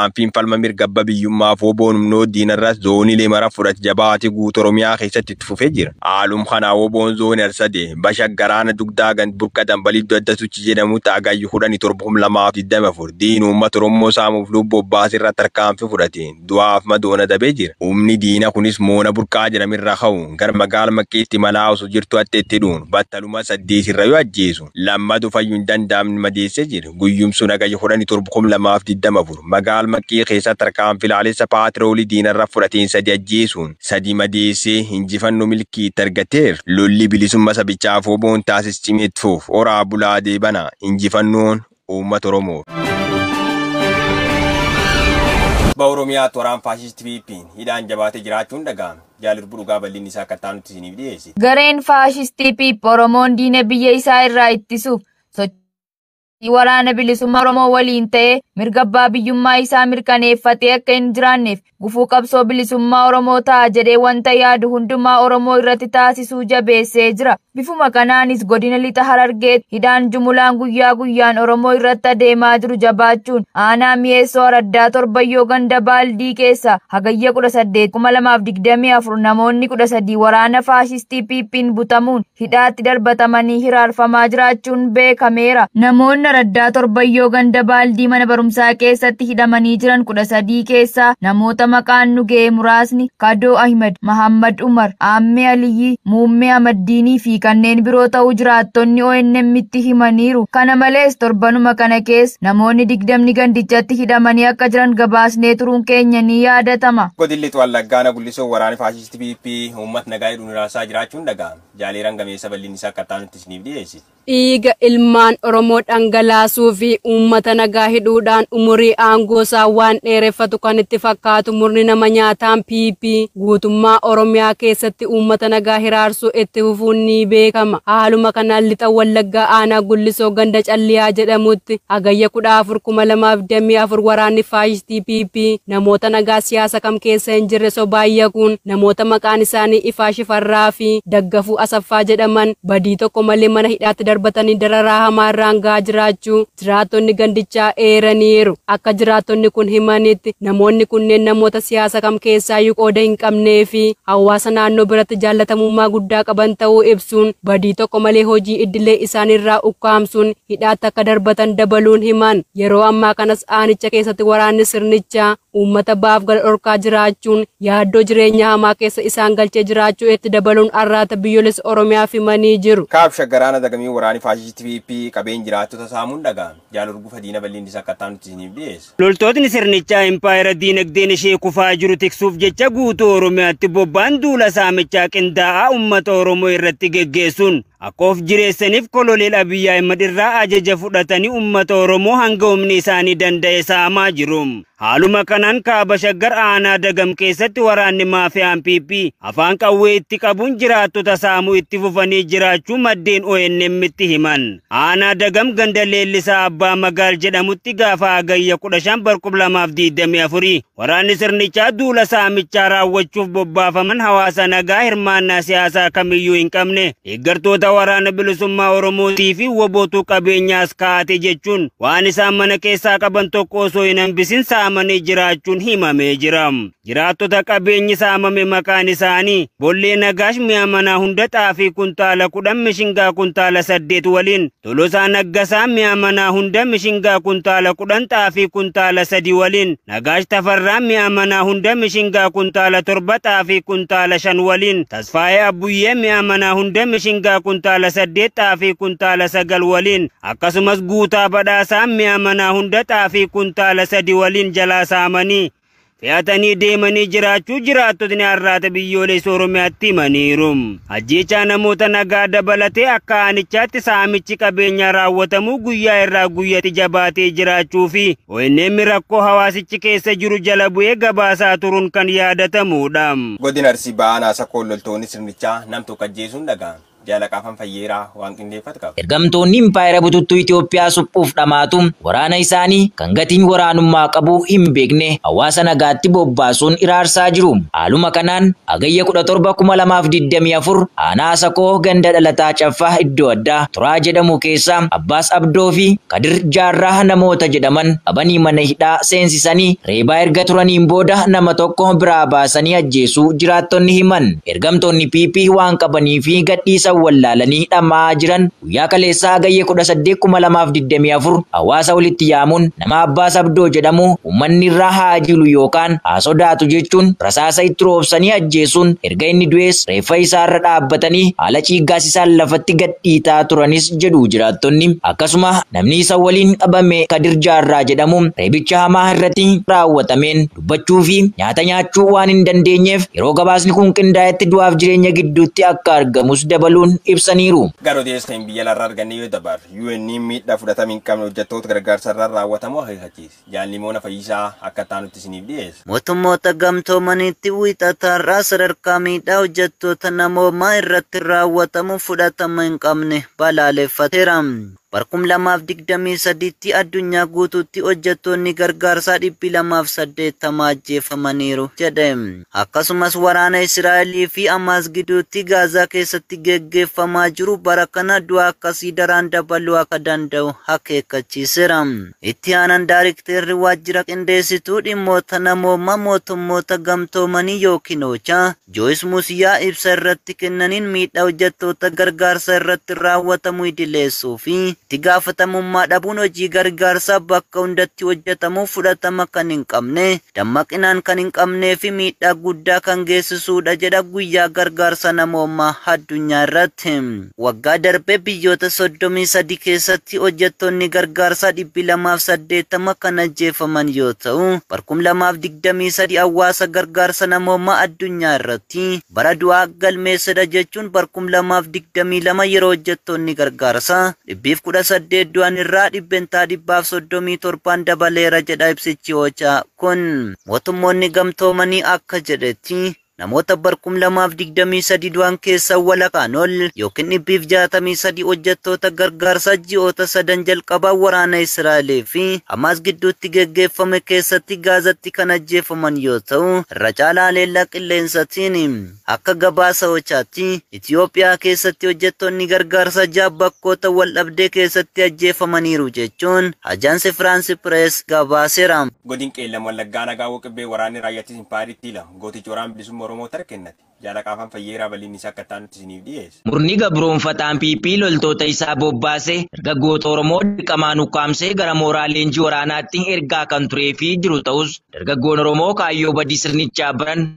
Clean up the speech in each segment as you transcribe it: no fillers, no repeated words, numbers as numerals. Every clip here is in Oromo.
Tarkaanfiin falma mirga abbaa biyyummaaf WBOn humnoota diinarras zooniilee mara fudhate jabaatee guutuu Oromiyaa keessatti itti fufee jira. Haaluma kanaan WBOn zoonii Harsadee Bashagaraana Dugdaa Gand Burqa Dambaliiddoo Adda Suchi jedhamutti Hagayya 17,2024 diin uummata Oromoo saamuuf lubbuu obbaasii irratti tarkaanfii fudhateen du'aaf madoona dabee jira. Humni diina kunis moona burqaa jedhamirra ka'uun gara magaala Maqqiitti imalaa osoo jirtu itti hidhuun battaluma 8 irra yoo ajjeesu lammatu fayyuu hin danda'amne madeessee jira. Guyyumsuun Hagayya 17,2024 magaala Maqqii keessa tarkaanfii laalessa paatroolii diinarra fudhateen 3 ajjeesuun 3 madeessee injifannoo milkii itti argateera. Lolli bilisummaa sabichaaf WBOn taasis cimee itti fuuf horaa bulaa deebana injifannoon uummata Oromoo. Ba Oromiyaatti waraan faashistii PP'n hidhaan jabaatee jiraachuun dhaga'ame. Jaalirbu dhugaa bal'inni isaa akka taanutti isiniif dhiyeesse. Gareen faashistii PP Oromoon diina biyya isaa irraa ittisuuf sochii waraana bilisummaa Oromoo waliin ta'ee mirga abbaa biyyummaa isaa mirkaneeffatee akka hin jiraanneef gufuu qabsoo bilisummaa Oromoo ta'a jedhee wanta yaadu hundumaa Oromoo irratti taasisuu jabeessee jira. Bifuma kanaanis godina lixa Harargee hidhaan jumulaan guyyaa guyyaan Oromoo irratti adeemaa jiru jabaachuun aanaa mi'eessoo araddaa torbayyoo ganda baaldii keessa Hagayya 18,2024 namoonni 13 waraana faashistii PP'n butamuun hidhaatti darbatamanii hiraarfamaa jiraachuun beekameera. Namoonni araddaa torbayyoo ganda baaldii mana barumsaa keessatti hidhamanii jiran 13 keessaa namoota maqaan nu ga'e muraasni Kadoo Ahmed, Mahammad Umar, Aammee Aliyyi, Muummee Amaddiinii fi kanneen biroo ta'uu jiraattonni ONM itti himaniiru. Kana malees torbanuma kana keessa namoonni 20 gandichatti hidhamanii akka jiran gabaasnee turuun keenya ni yaadatama. Godilli Wallaggaa Gullisoo waraana faashistii PP uummata nagaa hidhuun raasaa jiraachuun dhaga'ame. Jaaleeraan gameessa bal'inni isaa akka taanutti isiniif dhiyeessiti. Dhiiga ilmaan Oromoo dhangalaasuu fi uummata nagaa hidhuudhaan umurii aangoo isaa waan dheereffatu kan itti fakkaatu murni nama nyaataan PP guutummaa Oromiyaa keessatti uummata nagaa hiraarsuu itti fufuun ni beekama. Haaluma kanaan lixa Wallaggaa aanaa Gullisoo ganda Calliyaa jedhamutti Hagayya 14,2024 waraanni faashistii PP namoota nagaa siyaasa kam keessa hin jirre sobaan namoota maqaan isaanii Ifaa Shifarraa fi Daggafuu Asaffaa jedhaman badii tokko malee mana hidhaatti darbatanii dararaa hamaa irraan gahaa jiraachuu jiraattonni gandichaa eeraniiru. Akka jiraattonni kun himanitti namoonni kunneen namoota siyaasa kam keessaayyuu qooda hin qabnee fi hawaasa naannoo biratti jaallatamummaa guddaa qaban ta'uu ibsuun badii tokko malee hojii idilee isaaniirraa ukkaamsuun hidhaatti akka darbatan dabaluun himan. Yeroo ammaa kanas aanicha keessatti waraanni sirnichaa uummata baaf gala dhorkaa jiraachuun yaaddoo jireenya hamaa keessa isaan galchee jiraachuu itti dabaluun arraata biyyoolessa Oromiyaaf himanii jiru. Kaab shaggaraana dagamii waraanni faashistii PP qabeen jiraattota saamuun dhaga'ame. Jaalurgufa diina bal'inni isaa akka taanutti isiniif dhiyeesse. Loltootni sirnichaa impaayera diinagdeen ishee kufaa jiru tiksuuf jecha guutuu Oromiyaatti bobba'an duula saamichaa qindaa'aa uummata Oromoo irratti geggeessuun akka of jireessaniif koloneel Abiyyi Ahimad irraa ajaja fudhatanii uummata Oromoo hanga humni isaanii danda'e saamaa jiru. Haaluma kanaan kaaba shaggar aanaa dagam keessatti waraanni maafiyaan PP afaan qawwee itti qabuun jiraattota saamuu itti fufanii jiraachuu maddeen ONM itti himan. Aanaa dagam ganda leellisaa abbaa magaal jedhamutti gaafa Hagayya 15,2024 waraanni sirnichaa duula saamichaa raawwachuuf bobbaafaman hawaasa nagaa hirmaannaa siyaasaa kamiyyuu hin qabne deeggartoota waraana bilisummaa Oromootii fi wobootuu qabeenyaas kaa'ate jechuun waan isaan mana keessaa qaban tokko osoo hin hambisin saamanii jiraachuun himamee jira. Jiraattota qabeenyi saamame maqaan isaanii Bollee Nagaash mi'a manaa hunda xaafii kuntaala 10 mishingaa kuntaala 8 waliin, Tolosaa Naggasaa mi'a manaa hunda mishingaa kuntaala 10 xaafii kuntaala 3 waliin, Nagaash Tafarraa mi'a manaa hunda mishingaa kuntaala 7 xaafii kuntaala 5 waliin, Tasfaayee Abbuyyee mi'a manaa hunda mishingaa kuntaala 8 xaafii kuntaala 9 waliin, akkasumas Guutaa Badhaasaa mi'a manaa hunda xaafii kuntaala 3 waliin jalaa saamanii fe'atanii deemanii jiraachuu jiraattotni har'aata biyyoolessa Oromiyaatti himaniiru. Ajjeechaa namoota nagaa dabalatee akka aanichaatti saamichi qabeenyaa raawwatamuu guyyaa irraa guyyatti jabaatee jiraachuu fi ONM rakkoo hawaasichi keessa jiru jala bu'ee gabaasaa turuun kan yaadatamudha. Godina Arsii ba'aan haasaa loltoonni sirnichaa nam tokko ajjeesuun dhaga'ame. Jaalaqaafan Fayyeeraa waan qindeeffatu qaba. Ergamtoonni impaayera bututtuu Itoophiyaa suphuuf dhamaatu waraana isaanii kan gatiin waraanummaa qabu hin beekne hawaasa nagaatti bobbaasuun iraarsaa jiru. Haaluma kanaan Hagayya 17,2024 aanaa Sakoo ganda dhalataa Caffaa iddoo addaa Turaa jedhamu keessaa Abbaas Abdoo fi Kadir Jaarraa namoota jedhaman qabanii mana hidhaa seensisanii reebaa erga turaniin booda nama tokko biraa baasanii ajjeesuu jiraattonni himan. Ergamtoonni PP waan qabanii fi gadhiisan wallaalanii dhama'aa jiran guyyaa kaleessaa Hagayya 18,2024 hawaasa walitti yaamuun nama Abbaas Abdoo jedhamu uummanni irraa haa jilu yookaan haa sodaatu jechuun rasaasa itti roobsanii ajjeesuun erga inni du'es reeffa isaarra dhaabbatanii haala ciiggaasisaan lafatti gadhiitaa turanis jedhu jiraattonni. Akkasuma namni isa waliin qabame Kadir Jaarraa jedhamu reebicha hamaa irratti raawwatameen dubbachuu fi nyaata nyaachuu waan hin dandeenyeef yeroo gabaasni kun qindaa'etti du'aaf jireenya gidduutti akka argamus dabaluun ibsaniiru. Gara odeessa biyya alaarraa arganne yoo dabarre, UN miidhaa fudhatama hin qabne hojjettoota gargaarsa irraa raawwatamu akeekkachiise. Jaalli Fayyisaa akka taanutti isiniif dhiyeessa. Mootummoota gamtoomanitti wiixataarraa sadarkaa miidhaa hojjettoota namoomaa irratti raawwatamu fudhatama hin qabne balaaleffateera. Barkum 2023tti addunyaa guutuutti hojjettoonni gargaarsaa 280 ajjeefamaniiru jedhe. Akkasumas waraana Israa'elii fi Hamaas gidduutti Gaazaa keessatti geggeeffamaa jiru bara kana du'a akkasii daraan dabaluu akka danda'u akeekkachiiseera. Itti aanaan daarikteerri waajjira qindeessituu dhimmoota namoomaa mootummoota gamtoomanii yookiin OCHA Jooyis Musiyaa ibsa irratti kennaniin miidhaa hojjettoota gargaarsa irratti raawwatamu idileessuu fi itti gaafatamummaa dhabuun hojii gargaarsaa bakka hundatti hojjetamu fudhatama kan hin qabne, dammaqinaan kan hin qabnee fi miidhaa guddaa kan geessisuudha jedha guyyaa gargaarsa namoomaa addunyaa irratti. Waggaa darbee biyyoota 33 keessatti hojjettoonni gargaarsaa 280 kan ajjeefaman yoo ta'u, barkum 2023 hawaasa gargaarsa namoomaa addunyaa irratti bara du'aa galmeessedha jechuun barkum 2022 yeroo hojjettoonni gargaarsaa 118 du'an irraa 137% dabaleera jedha ibsichi OCHA kun. Mootummoonni gamtoomanii akka jedhetti namoota barkum 2023 du'an keessaa walakkaan ol yookiin 163 hojjettoota gargaarsaa ji'oota sadan jalqabaa waraana Israa'elii fi Hamaas gidduutti geggeeffame keessatti Gaazatti kan ajjeefaman yoo ta'u, irra caalaa haleellaa qilleensatiin. Akka gabaasa OCHAatti Itoophiyaa keessatti hojjettoonni gargaarsaa ja'a bakkoota wal dhabdee keessatti ajjeefamaniiru jechuun Ajaansi Firaansi Pirees gabaaseera. Godin Qeellam Wallaggaa nagaa Woqibbee waraanni raayyaa impaayeritti lama gootichi waraana bilisummaa Oromoo kennate. Jaalaqaafan Fayyeeraa bal'inni isaa akka taanutti isiniif dhiyeessa. Murni gabroonfataan PP loltoota isaa bobbaase dargaggoota Oromoo dirqamaan ukkaamsee gara mooraa leenjii waraanaatti ergaa kan turee fi jiru ta'us dargaggoon Oromoo kaayyoo badii sirnichaa baran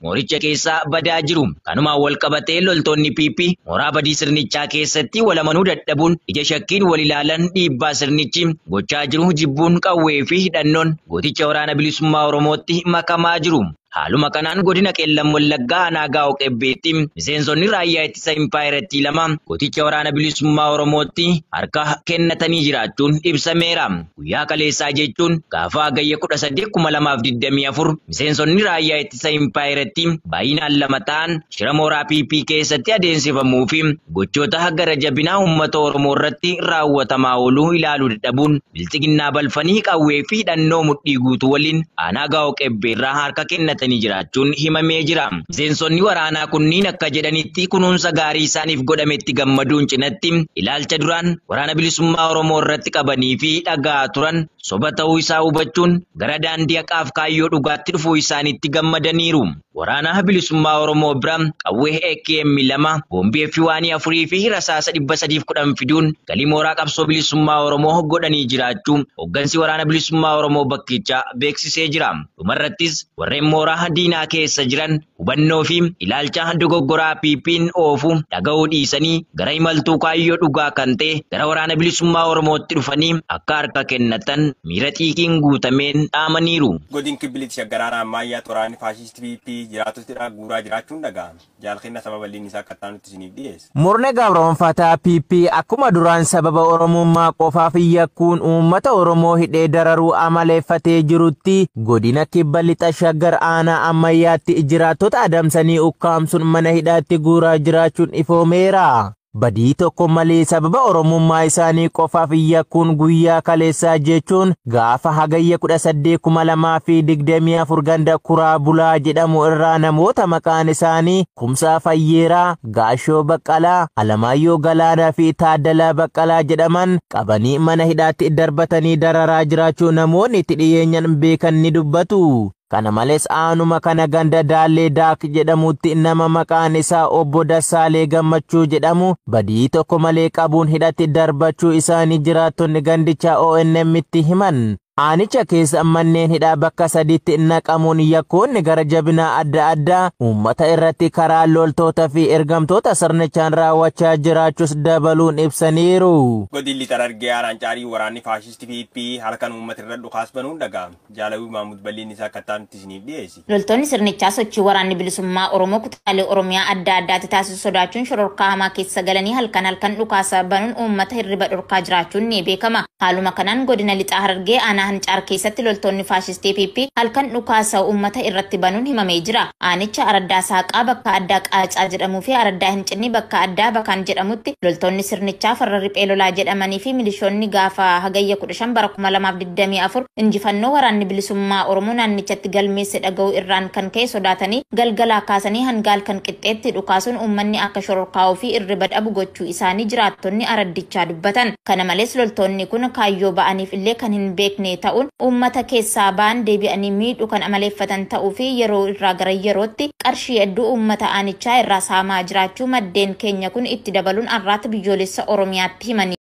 mooricha keessaa badaa jiru. Kanumaan wal qabatee loltoonni PP mooraa badii sirnichaa keessatti walamanuu dadhabuun ija shakkiin wal ilaalan dhiibbaa sirnichi gochaa jiru jibbuun qawwee fi hidhannoon gooticha waraana bilisummaa Oromootti makamaa jiru. Haaluma kanaan godina Qeellam Wallaggaa aanaa Gaa'oo Qebbeetti miseensonni raayyaa ittisa impaayerattii lama gooticha waraana bilisummaa Oromootti harka kennatanii jiraachuun ibsameera. Guyyaa kaleessaa jechuun gaafa Hagayya 18,2024 miseensonni raayyaa ittisa impaayerattii baay'inaan lama ta'an shira mooraa PP keessatti adeemsifamuu fi gochoota gara jabinaa uummata Oromoo irratti raawwatamaa ooluu ilaaluu dadhabuun bilxiginnaa balfanii qawwee fi hidhannoo mudhii guutuu waliin aanaa Gaa'oo Qebbeerraa harka kennatanii jiraachuun himamee jira. Miseensonni waraanaa kunniin akka jedhanitti kunuunsa gaarii isaaniif godhametti gammaduun cinatti ilaalcha duraan waraana bilisummaa Oromoo irratti qabanii fi dhagaa turan soba ta'uu isaa hubachuun gara daandii haqaaf kaayyoo dhugaatti dhufuu isaaniitti gammadaniiru. Waraana bilisummaa Oromoo bira qawwee AKM 2, boombii F1 4 fi rasaasa 310 fiduun galii mooraa qabsoo bilisummaa Oromoo godhanii jiraachuu hooggansi waraana bilisummaa Oromoo bakkichaa beeksisee jira. Dhumarrattis warreen mooraa diinaa keessa jiran hubannoo fi ilaalcha dogoggoraa PP'n oofu dhaga'uu dhiisanii gara imaltuu kaayyoo dhugaa kan ta'e gara waraana bilisummaa Oromootti dhufanii akka harka kennatan miira xiiqiin guutameen dhaamaniiru. Godin Kibba Lixa Shaggar aanaa Ammayyaatti waraanni faashistii PP jiraattota guuraa jiraachuun dhaga'ame. Jaalkenna sababa bal'inni isaa akka nutti isiniif dhiyeessa. Murni gabroonfataa PP akkuma duraan sababa Oromummaa qofaaf yakkuun uummata Oromoo hidhee dararuu amaleeffatee jirutti godina Kibba Lixa Shaggar aanaa Ammayyaatti jiraattota adamsanii ukkaamsuun mana hidhaatti guuraa jiraachuun ifoomeera. Badii tokko malee sababa Oromummaa isaanii qofaaf yakkuun guyyaa kaleessaa jechuun gaafa Hagayya 18,2024 ganda Kuraa Bulaa jedhamu irraa namoota maqaan isaanii Kumsaa Fayyeeraa, Gaashoo Baqqalaa, Alamaayyoo Galaanaa fi Taaddalaa Baqqalaa jedhaman qabanii mana hidhaatti darbatanii dararaa jiraachuu namoonni itti dhiyeenyan beekan ni dubbatu. Kana malees aanuma kana ganda Daallee Daak jedhamutti nama maqaan isaa Obbo Dassaalee Gammachuu jedhamu badii tokko malee qabuun hidhatti darbachuu isaanii jiraattonni gandichaa ONM'tti himan. Aanicha keessa manneen hidhaa bakka sadiitti naqamuun yakkoonni gara jabinaa adda addaa uummata irratti karaa loltoota fi ergamtoota sirnichaan raawwachaa jiraachuus dabaluun ibsaniiru. Godin Lixa Harargee aanaan Caarii waraanni faashistii PP halkan uummata irra dhukaas banuun dhaga'ame. Jaalawii Maamud bal'inni isaa akka nutti isiniif dhiyeessi. Loltoonni sirnichaa sochii waraanni bilisummaa Oromoo kutaalee Oromiyaa adda addaatti taasisu sodaachuun shororkaa hamaa keessa galanii halkan halkan dhukaasa banuun uummata hirriba dhorkaa jiraachuun ni beekama. Haaluma kanaan godina Lixaa Harargee aanaa Hancaar keessatti loltoonni faashistii PP halkan dhukaasa uummata irratti banuun himamee jira. Aanicha Araddaa Saaqaa bakka addaa Qaacaa jedhamuu fi Araddaa Hincinni bakka addaa Bakaan jedhamutti loltoonni sirnichaa farra riphee lolaa jedhamanii fi milishoonni gaafa Hagayya 15 bara 2024 injifannoo waraanni bilisummaa Oromoo naannichatti galmeesse dhaga'uu irraan kan ka'e sodaatanii galgalaa kaasanii hanga halkan qixxeetti dhukaasuun uummanni akka shororkaa'uu fi irriba dhabu gochuu isaanii jiraattonni araddichaa dubbatan. Kana malees loltoonni kun kaayyoo ba'aniif illee kan hin beekne ta'uun uummata keessaa ba'an deebi'anii miidhuu kan amaleeffatan ta'uu fi yeroo irraa gara yerootti qarshii hedduu uummata aanichaa irraa saamaa jiraachuu maddeen keenya kun itti dabaluun arraata biyyoolessa Oromiyaatti himanii.